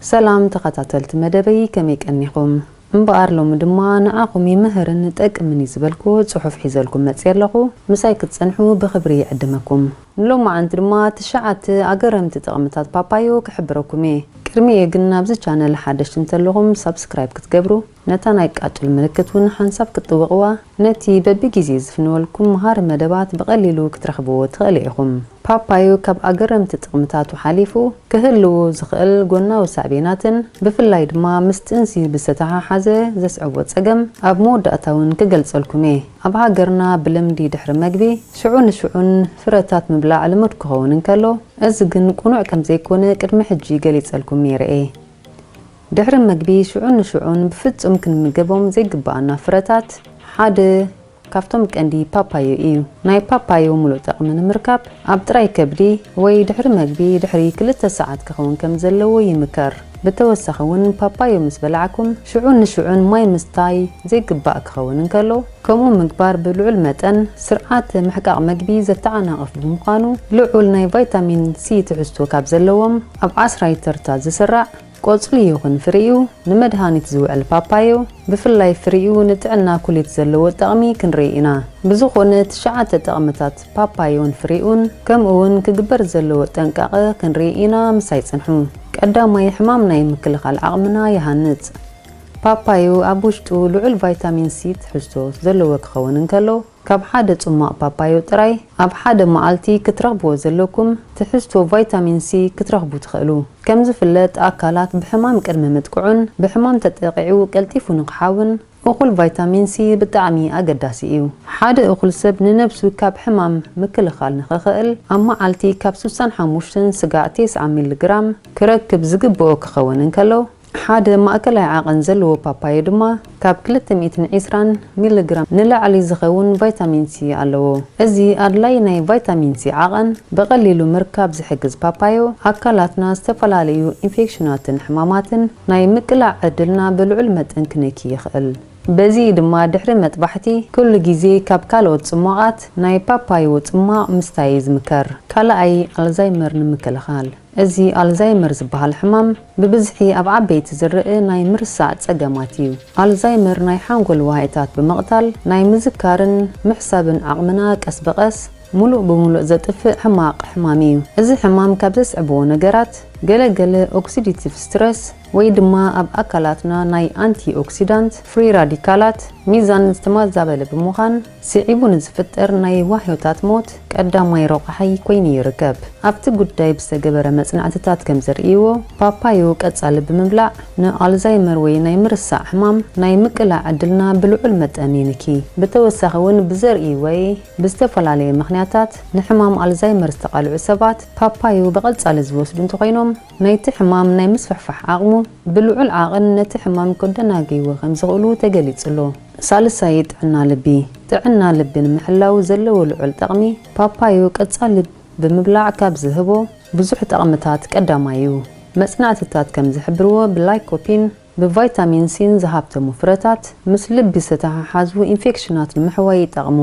ሰላም ተኸታተልቲ መደበይ፣ ከመይ ቀኒኹም? እምበኣር ሎሚ ድማ ንዓኹም ይምህርን ጠቅምን እዩ ዝበልኩ ጽሑፍ ሒዘልኩም መጽየ ኣለኹ። ምሳይ ክትጸንሑ ብኽብሪ ይዕድመኩም። ንሎማዓንቲ ድማ ትሽዓተ ኣገረምቲ ጠቕምታት ፓፓዮ ክሕብረኩም እየ። ቅድሚኡ ግን ናብዚ ቻነል ሓደሽቲ እንተለኹም ሳብስክራይብ ክትገብሩ፣ ነታ ናይ ቃጭል ምልክት እውን ሓንሳብ ክትጥውቕዋ፣ ነቲ በብግዜ ዝፍንወልኩም መሃሪ መደባት ብቐሊሉ ክትረኽብዎ ትኽእሉ ኢኹም። ፓፓዮ ካብ ኣገረምቲ ጥቕምታቱ ሓሊፉ ክህልዎ ዝኽእል ጎናዊ ሳዕቤናትን ብፍላይ ድማ ምስ ጥንሲ ብዝተተሓሓዘ ዘስዕቦ ጸገም ኣብ መወዳእታ እውን ክገልጸልኩም እየ። ኣብ ሃገርና ብልምዲ ድሕሪ መግቢ ሽዑ ንሽዑን ፍረታት ምብላዕ ልሙድ ክኸውን እንከሎ፣ እዚ ግን ቅኑዕ ከም ዘይኮነ ቅድሚ ሕጂ ገሊጸልኩም ነይረ እየ። ድሕሪ መግቢ ሽዑን ንሽዑን ብፍጹም ክንምገቦም ዘይግብኣና ፍረታት ሓደ ካብቶም ቀንዲ ፓፓዮ እዩ። ናይ ፓፓዮ ሙሉእ ጠቕሚ ንምርካብ ኣብ ጥራይ ከብዲ ወይ ድሕሪ መግቢ ድሕሪ ክልተ ሰዓት ክኸውን ከም ዘለዎ ይምከር። ብተወሳኺ እውን ፓፓዮ ምስ በላዕኩም ሽዑን ንሽዑን ማይ ምስታይ ዘይግባእ ክኸውን እንከሎ፣ ከምኡ ምግባር ብልዑል መጠን ስርዓት ምሕቃቕ መግቢ ዘተዓናቕፍ ብምዃኑ፣ ልዑል ናይ ቫይታሚን ሲ ትሕዝቶ ካብ ዘለዎም ኣብ ዓስራይ ተርታ ዝስራዕ ቆጽሊ ይኹን ፍሪኡ ንመድሃኒት ዝውዕል ፓፓዮ፣ ብፍላይ ፍሪኡ ንጥዕና ኩሊት ዘለዎ ጠቕሚ ክንርኢ ኢና። ብዝኾነ ትሽዓተ ጠቕምታት ፓፓዮን ፍሪኡን ከምኡ እውን ክግበር ዘለዎ ጥንቃቐ ክንርኢ ኢና፣ ምሳይ ጽንሑ። ቀዳማይ ሕማም ናይ ምክልኻል ዓቕምና ይሃንጽ። ፓፓዮ ኣብ ውሽጡ ልዑል ቫይታሚን ሲ ትሕዝቶ ዘለዎ ክኸውን እንከሎ፣ ካብ ሓደ ጽሟቕ ፓፓዮ ጥራይ ኣብ ሓደ መዓልቲ ክትረኽብዎ ዘለኩም ትሕዝቶ ቫይታሚን ሲ ክትረኽቡ ትኽእሉ። ከም ዝፍለጥ ኣካላት ብሕማም ቅድሚ ምጥቅዑን ብሕማም ተጠቂዑ ቀልጢፉ ንክሓውን እኹል ቫይታሚን ሲ ብጣዕሚ ኣገዳሲ እዩ። ሓደ እኹል ሰብ ንነብሱ ካብ ሕማም ምክልኻል ንክኽእል ኣብ መዓልቲ ካብ ስሳን ሓሙሽተን ስጋዕ ተስዓ ሚሊ ግራም ክረክብ ዝግብኦ ክኸውን እንከሎ፣ ሓደ ማእከላይ ዓቐን ዘለዎ ፓፓዮ ድማ ካብ ክልተ ሚእትን ዕስራን ሚሊ ግራም ንላዕሊ ዝኸውን ቫይታሚን ሲ ኣለዎ። እዚ ኣድላይ ናይ ቫይታሚን ሲ ዓቐን ብቐሊሉ ምርካብ ዝሕግዝ ፓፓዮ፣ ኣካላትና ዝተፈላለዩ ኢንፌክሽናትን ሕማማትን ናይ ምቅላዕ ዕድልና ብልዑል መጠን ክነኪ ይኽእል። በዚ ድማ ድሕሪ መጥባሕቲ ኩሉ ግዜ ካብ ካልኦት ጽሟቓት ናይ ፓፓዮ ጽሟቕ ምስታይ ዝምከር። ካልኣይ ኣልዛይመር ንምክልኻል። እዚ ኣልዛይመር ዝበሃል ሕማም ብብዝሒ ኣብ ዓበይቲ ዝረአ ናይ ምርሳዕ ጸገማት እዩ። ኣልዛይመር ናይ ሓንጎል ዋህኢታት ብምቕታል ናይ ምዝካርን ምሕሳብን ዓቕምና ቀስ ብቐስ ሙሉእ ብሙሉእ ዘጥፍእ ሕማቕ ሕማም እዩ። እዚ ሕማም ካብ ዘስዕብዎ ነገራት ገለ ገለ ኦክሲዲቲቭ ስትረስ ወይ ድማ ኣብ ኣካላትና ናይ ኣንቲ ኦክሲዳንት ፍሪ ራዲካላት ሚዛን ዝተማዛበለ ብምዃን ስዒቡ ንዝፍጠር ናይ ዋህዮታት ሞት ቀዳማይ ረቋሒ ኮይኑ ይርከብ። ኣብቲ ጉዳይ ብዝተገበረ መጽናዕትታት ከም ዘርእይዎ፣ ፓፓዮ ቀጻሊ ብምብላዕ ንኣልዛይመር ወይ ናይ ምርሳዕ ሕማም ናይ ምቅላዕ ዕድልና ብልዑል መጠን ይንኪ። ብተወሳኺ እውን ብዘርኢ ወይ ብዝተፈላለየ ምኽንያታት ንሕማም ኣልዛይመር ዝተቓልዑ ሰባት ፓፓዮ ብቐጻሊ ዝወስዱ እንተኾይኖም፣ ናይቲ ሕማም ናይ ምስፍሕፋሕ ዓቕሙ ብልዑል ዓቕን ነቲ ሕማም ከደናግይዎ ከም ዝኽእሉ ተገሊጹ ኣሎ። ሳልሳይ ጥዕና ልቢ። ጥዕና ልቢ ንምሕላው ዘለዎ ልዑል ጠቕሚ ፓፓዮ ቀጻሊ ብምብላዕ ካብ ዝህቦ ብዙሕ ጠቕምታት ቀዳማይ እዩ። መጽናዕትታት ከም ዝሕብርዎ ብላይኮፒን ብቫይታሚን ሲን ዝሃብተሙ ፍረታት ምስ ልቢ ዝተተሓሓዙ ኢንፌክሽናት ንምሕዋይ ይጠቕሙ።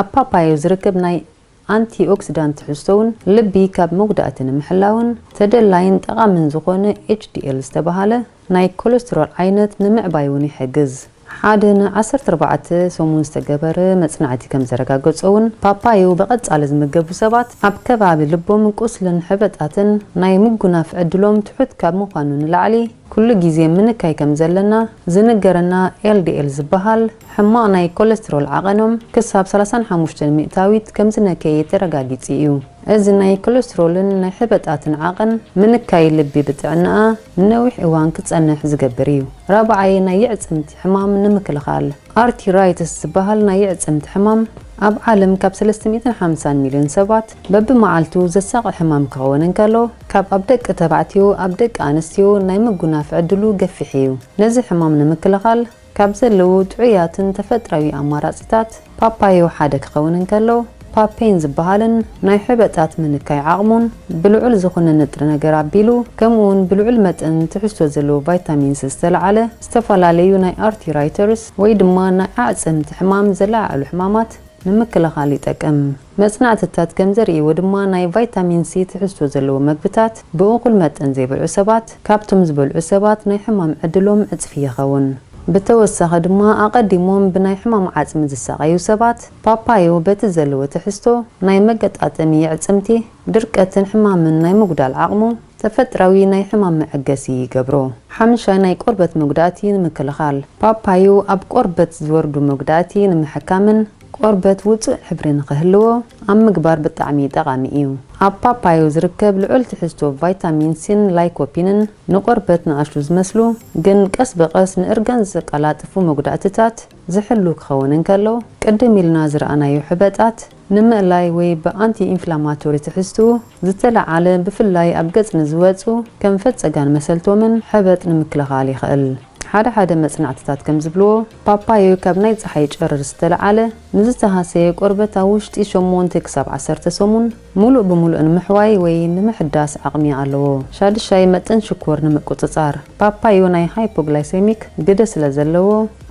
ኣብ ፓፓዮ ዝርከብ ናይ ኣንቲኦክሲዳንት ትሕዝቶውን ልቢ ካብ መጉዳእቲ ንምሕላውን ተደላይን ጠቓምን ዝኾነ ኤች ዲ ኤል ዝተባህለ ናይ ኮለስትሮል ዓይነት ንምዕባይ እውን ይሕግዝ። ሓደ ን ዓሰርተ ኣርባዕተ ሰሙን ዝተገበረ መጽናዕቲ ከም ዘረጋገጾ እውን ፓፓዮ ብቐጻሊ ዝምገቡ ሰባት ኣብ ከባቢ ልቦም ቁስልን ሕበጣትን ናይ ምጉናፍ ዕድሎም ትሑት ካብ ምዃኑ ንላዕሊ ኩሉ ግዜ ምንካይ ከም ዘለና ዝንገረና ኤል ዲ ኤል ዝበሃል ሕማቕ ናይ ኮለስትሮል ዓቐኖም ክሳብ ሰላሳን ሓሙሽተን ሚእታዊት ከም ዝነከየ ተረጋጊጹ እዩ። እዚ ናይ ኮለስትሮልን ናይ ሕበጣትን ዓቐን ምንካይ ልቢ ብጥዕናኣ ንነዊሕ እዋን ክጸንሕ ዝገብር እዩ። ራብዓይ ናይ የዕጽምቲ ሕማም ንምክልኻል። ኣርቲራይትስ ዝበሃል ናይ የዕጽምቲ ሕማም ኣብ ዓለም ካብ ሰለስተ ሚእትን ሓምሳን ሚልዮን ሰባት በብመዓልቱ ዘሳቒ ሕማም ክኸውን እንከሎ፣ ካብ ኣብ ደቂ ተባዕትዮ ኣብ ደቂ ኣንስትዮ ናይ ምጉናፍ ዕድሉ ገፊሕ እዩ። ነዚ ሕማም ንምክልኻል ካብ ዘለዉ ጥዑያትን ተፈጥራዊ ኣማራጺታት ፓፓዮ ሓደ ክኸውን እንከሎ፣ ፓፔን ዝበሃልን ናይ ሕበጣት ምንካይ ዓቕሙን ብልዑል ዝኾነ ንጥረ ነገር ኣቢሉ፣ ከምኡውን ብልዑል መጠን ትሕዝቶ ዘለዎ ቫይታሚን ሲ ዝተለዓለ ዝተፈላለዩ ናይ ኣርቲራይተርስ ወይ ድማ ናይ ኣዕጽምቲ ሕማም ዘለዓዕሉ ሕማማት ንምክልኻል ይጠቅም። መጽናዕትታት ከም ዘርእይዎ ድማ፣ ናይ ቫይታሚን ሲ ትሕዝቶ ዘለዎ መግብታት ብእኹል መጠን ዘይበልዑ ሰባት ካብቶም ዝበልዑ ሰባት ናይ ሕማም ዕድሎም ዕጽፊ ይኸውን። ብተወሳኺ ድማ፣ ኣቐዲሞም ብናይ ሕማም ዓጽሚ ዝሳቐዩ ሰባት ፓፓዮ በቲ ዘለዎ ትሕዝቶ ናይ መገጣጠሚ የዕጽምቲ፣ ድርቀትን ሕማምን ናይ ምጉዳል ዓቕሙ ተፈጥራዊ ናይ ሕማም መዐገሲ ይገብሮ። ሓምሻይ፣ ናይ ቆርበት መጉዳእቲ ንምክልኻል። ፓፓዮ ኣብ ቆርበት ዝወርዱ መጉዳእቲ ንምሕካምን ቆርበት ውጹእ ሕብሪ ንኽህልዎ ኣብ ምግባር ብጣዕሚ ጠቓሚ እዩ። ኣብ ፓፓዮ ዝርከብ ልዑል ትሕዝቶ ቫይታሚን ሲን ላይኮፒንን ንቆርበት ንኣሽቱ ዝመስሉ ግን ቀስ ብቐስ ንእርጋን ዘቀላጥፉ መጉዳእትታት ዝሕሉ ክኸውን እንከሎ፣ ቅድም ኢልና ዝረኣናዮ ሕበጣት ንምእላይ ወይ ብኣንቲ ኢንፍላማቶሪ ትሕዝትኡ ዝተለዓለ፣ ብፍላይ ኣብ ገጽ ንዝወጹ ከም ፈጸጋን መሰልቶምን ሕበጥ ንምክልኻል ይኽእል። ሓደ ሓደ መጽናዕትታት ከም ዝብልዎ፣ ፓፓዮ ካብ ናይ ጸሓይ ጨረር ዝተለዓለ ንዝተሃሰየ ቆርበት ኣብ ውሽጢ ሸሞንተ ክሳብ ዓሰርተ ሰሙን ምሉእ ብምሉእ ንምሕዋይ ወይ ንምሕዳስ ዓቕሚ ኣለዎ። ሻድሻይ፣ መጠን ሽኮር ንምቁጽጻር። ፓፓዮ ናይ ሃይፖግላይሴሚክ ግደ ስለ ዘለዎ፣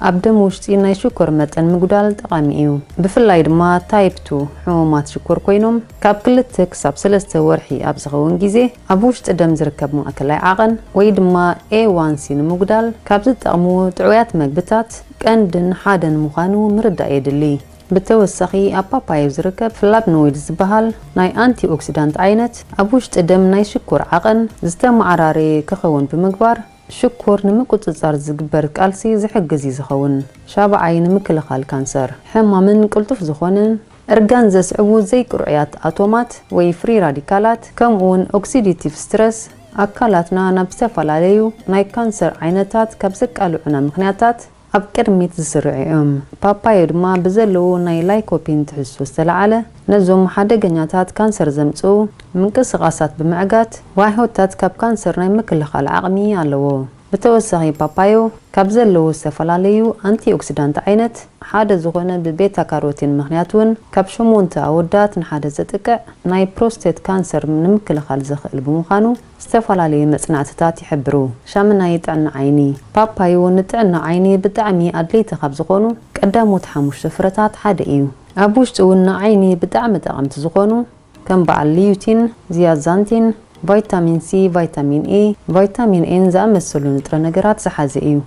ኣብ ደም ውሽጢ ናይ ሽኮር መጠን ምጉዳል ጠቓሚ እዩ። ብፍላይ ድማ ታይፕ ቱ ሕሙማት ሽኮር ኮይኖም፣ ካብ ክልተ ክሳብ ሰለስተ ወርሒ ኣብ ዝኸውን ግዜ፣ ኣብ ውሽጢ ደም ዝርከብ ማእከላይ ዓቐን ወይ ድማ ኤ ዋን ሲ ንምጉዳል ካብ ዝጠቕሙ ጥዑያት መግብታት ቀንድን ሓደን ምዃኑ ምርዳእ የድሊ። ብተወሳኺ፣ ኣብ ፓፓዮ ዝርከብ ፍላቭኖይድ ዝበሃል ናይ ኣንቲኦክሲዳንት ዓይነት፣ ኣብ ውሽጢ ደም ናይ ሽኮር ዓቐን ዝተመዓራረየ ክኸውን ብምግባር፣ ሽኮር ንምቁጽጻር ዝግበር ቃልሲ ዝሕግዝ እዩ ዝኸውን። ሻብዓይ፣ ንምክልኻል ካንሰር። ሕማምን ቅልጡፍ ዝኾነን እርጋን ዘስዕቡ ዘይቅሩዕያት ኣቶማት ወይ ፍሪ ራዲካላት፣ ከምኡውን ኦክሲዲቲቭ ስትረስ፣ ኣካላትና ናብ ዝተፈላለዩ ናይ ካንሰር ዓይነታት ካብ ዘቃልዑና ምኽንያታት ኣብ ቅድሚት ዝስርዑ እዮም። ፓፓዮ ድማ ብዘለዎ ናይ ላይኮፒን ትሕዝቶ ዝተለዓለ፣ ነዞም ሓደገኛታት ካንሰር ዘምጽኡ ምንቅስቓሳት ብምዕጋት፣ ዋህዮታት ካብ ካንሰር ናይ ምክልኻል ዓቕሚ ኣለዎ። ብተወሳኺ፣ ፓፓዮ ካብ ዘለዉ ዝተፈላለዩ ኣንቲኦክሲዳንት ዓይነት ሓደ ዝኾነ ብቤታ ካሮቲን ምኽንያት እውን ካብ ሸሞንተ ኣወዳት ንሓደ ዘጥቅዕ ናይ ፕሮስቴት ካንሰር ንምክልኻል ዘኽእል ብምዃኑ ዝተፈላለዩ መጽናዕትታት ይሕብሩ። ሻምናይ፣ ጥዕና ዓይኒ። ፓፓዮ ንጥዕና ዓይኒ ብጣዕሚ ኣድለይቲ ካብ ዝኾኑ ቀዳሞት ሓሙሽተ ፍረታት ሓደ እዩ። ኣብ ውሽጡ እውን ንዓይኒ ብጣዕሚ ጠቐምቲ ዝኾኑ ከም በዓል ሊዩቲን፣ ዚያዛንቲን፣ ቫይታሚን ሲ፣ ቫይታሚን ኤ፣ ቫይታሚን ኤን ዝኣመሰሉ ንጥረ ነገራት ዝሓዘ እዩ።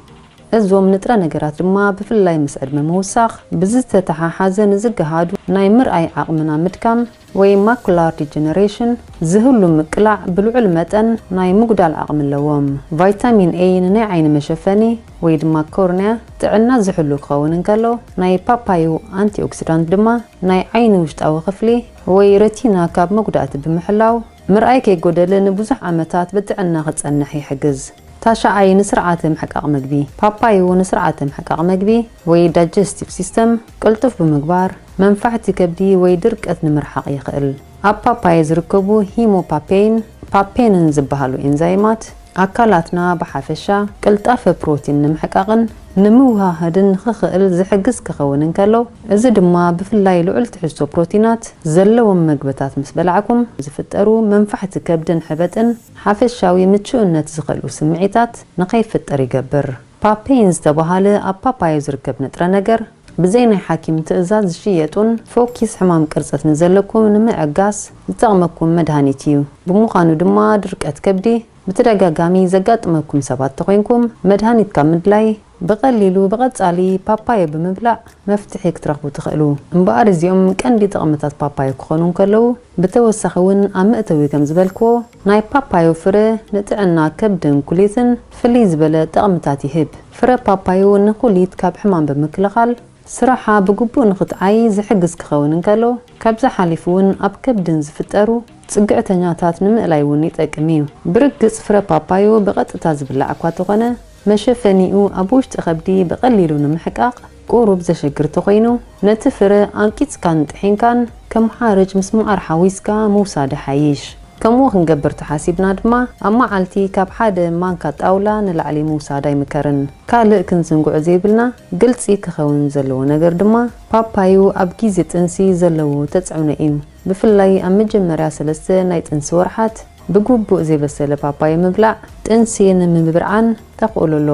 እዞም ንጥረ ነገራት ድማ ብፍላይ ምስ ዕድመ ምውሳኽ ብዝተተሓሓዘ ንዝገሃዱ ናይ ምርኣይ ዓቕምና ምድካም ወይ ማኩላር ዲጀነሬሽን ዝህሉ ምቅላዕ ብልዑል መጠን ናይ ምጉዳል ዓቕሚ ኣለዎም። ቫይታሚን ኤ ንናይ ዓይኒ መሸፈኒ ወይ ድማ ኮርንያ ጥዕና ዝሕሉ ክኸውን እንከሎ፣ ናይ ፓፓዮ ኣንቲኦክሲዳንት ድማ ናይ ዓይኒ ውሽጣዊ ክፍሊ ወይ ረቲና ካብ መጉዳእቲ ብምሕላው፣ ምርኣይ ከይጎደለ ንብዙሕ ዓመታት ብጥዕና ክጸንሕ ይሕግዝ። ታሽዓይ፣ ንስርዓተ ምሕቃቕ መግቢ። ፓፓዮ ንስርዓተ ምሕቃቕ መግቢ ወይ ዳይጀስቲቭ ሲስተም ቅልጡፍ ብምግባር፣ መንፋሕቲ ከብዲ ወይ ድርቀት ንምርሓቕ ይኽእል። ኣብ ፓፓዮ ዝርከቡ ሂሞፓፔይን ፓፔንን ዝበሃሉ ኤንዛይማት፣ ኣካላትና ብሓፈሻ ቅልጣፈ ፕሮቲን ንምሕቃቕን ንምውሃሃድን ንኽኽእል ዝሕግዝ ክኸውን እንከሎ፣ እዚ ድማ ብፍላይ ልዑል ትሕዝቶ ፕሮቲናት ዘለዎም መግብታት ምስ በላዕኩም ዝፍጠሩ መንፋሕቲ ከብድን ሕበጥን ሓፈሻዊ ምቹእነት ዝኸልኡ ስምዒታት ንኸይፍጠር ይገብር። ፓፔይን ዝተባሃለ ኣብ ፓፓዮ ዝርከብ ንጥረ ነገር፣ ብዘይ ናይ ሓኪም ትእዛዝ ዝሽየጡን ፎኪስ ሕማም ቅርጸት ንዘለኩም ንምዕጋስ ዝጠቕመኩም መድሃኒት እዩ። ብምዃኑ ድማ ድርቀት ከብዲ ብተደጋጋሚ ዘጋጥመኩም ሰባት ተኾይንኩም፣ መድሃኒት ካብ ምድላይ ብቐሊሉ ብቐጻሊ ፓፓዮ ብምብላዕ መፍትሒ ክትረኽቡ ትኽእሉ። እምበኣር እዚኦም ቀንዲ ጥቕምታት ፓፓዮ ክኾኑ እንከለዉ፣ ብተወሳኺ እውን ኣብ መእተዊ ከም ዝበልክዎ፣ ናይ ፓፓዮ ፍረ ንጥዕና ከብድን ኩሊትን ፍልይ ዝበለ ጥቕምታት ይህብ። ፍረ ፓፓዮ ንኩሊት ካብ ሕማም ብምክልኻል፣ ስራሓ ብግቡእ ንኽትዓዪ ዝሕግዝ ክኸውን እንከሎ፣ ካብዚ ሓሊፉ እውን ኣብ ከብድን ዝፍጠሩ ጽግዕተኛታት ንምእላይ እውን ይጠቅም እዩ። ብርግጽ ፍረ ፓፓዮ ብቐጥታ ዝብላዕ እኳ ተኾነ፣ መሸፈኒኡ ኣብ ውሽጢ ከብዲ ብቐሊሉ ንምሕቃቕ ቁሩብ ዘሸግር ተኾይኑ፣ ነቲ ፍረ ኣንቂጽካን ጥሒንካን ከም ሓርጭ ምስ መዓር ሓዊስካ ምውሳድ ይሓይሽ። ከምኡ ክንገብር ተሓሲብና ድማ፣ ኣብ መዓልቲ ካብ ሓደ ማንካ ጣውላ ንላዕሊ ምውሳድ ኣይምከርን። ካልእ ክንዝንግዖ ዘይብልና፣ ግልጺ ክኸውን ዘለዎ ነገር ድማ፣ ፓፓዮ ኣብ ግዜ ጥንሲ ዘለዎ ተጽዕኖ እዩ። ብፍላይ ኣብ መጀመርያ ሰለስተ ናይ ጥንሲ ወርሓት፣ ብግቡእ ዘይበሰለ ፓፓዮ ምብላዕ ጥንሲ ንምብርዓን ተኽእሎ ኣሎ።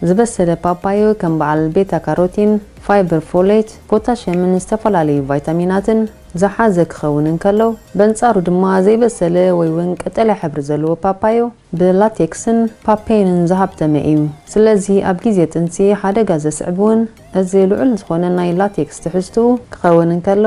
ዝበሰለ ፓፓዮ ከም በዓል ቤታ ካሮቲን፣ ፋይበር ፎሌት፣ ፖታሽየምን ዝተፈላለዩ ቫይታሚናትን ዝሓዘ ክኸውን እንከሎ፣ በንጻሩ ድማ ዘይበሰለ ወይ እውን ቀጠልያ ሕብሪ ዘለዎ ፓፓዮ ብላቴክስን ፓፔንን ዝሃብተመ እዩ። ስለዚ ኣብ ግዜ ጥንሲ ሓደጋ ዘስዕብ እውን እዚ ልዑል ዝኾነ ናይ ላቴክስ ትሕዝትኡ ክኸውን እንከሎ፣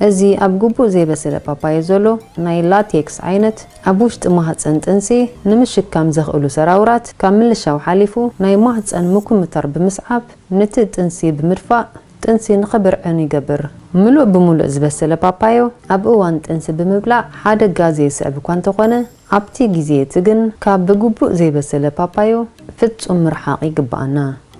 እዚ ኣብ ግቡእ ዘይበሰለ ፓፓዮ ዘሎ ናይ ላቴክስ ዓይነት ኣብ ውሽጢ ማህፀን ጥንሲ ንምሽካም ዘኽእሉ ሰራውራት ካብ ምልሻው ሓሊፉ ናይ ማህፀን ምኩምታር ብምስዓብ ነቲ ጥንሲ ብምድፋእ ጥንሲ ንኽብርዕን ይገብር። ምሉእ ብምሉእ ዝበሰለ ፓፓዮ ኣብ እዋን ጥንሲ ብምብላዕ ሓደጋ ዘየስዕብ እኳ እንተኾነ ኣብቲ ግዜ እቲ ግን ካብ ብግቡእ ዘይበሰለ ፓፓዮ ፍጹም ምርሓቕ ይግብኣና።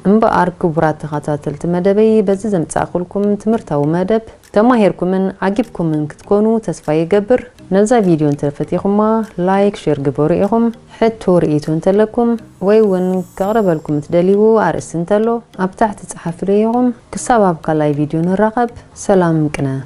እምበኣር ክቡራት ተኸታተልቲ መደበይ በዚ ዘምጻእኩልኩም ትምህርታዊ መደብ ተማሂርኩምን ዓጊብኩምን ክትኮኑ ተስፋ ይገብር። ነዛ ቪድዮ እንተፈቲኹማ ላይክ ሼር ግበሩ ኢኹም። ሕቶ ርእይቶ እንተለኩም ወይ እውን ከቕርበልኩም እትደልይዎ ኣርእስቲ እንተሎ ኣብ ታሕቲ ጸሓፍሉ ኢኹም። ክሳብ ኣብ ካልኣይ ቪድዮ ንራኸብ። ሰላም ቅነ።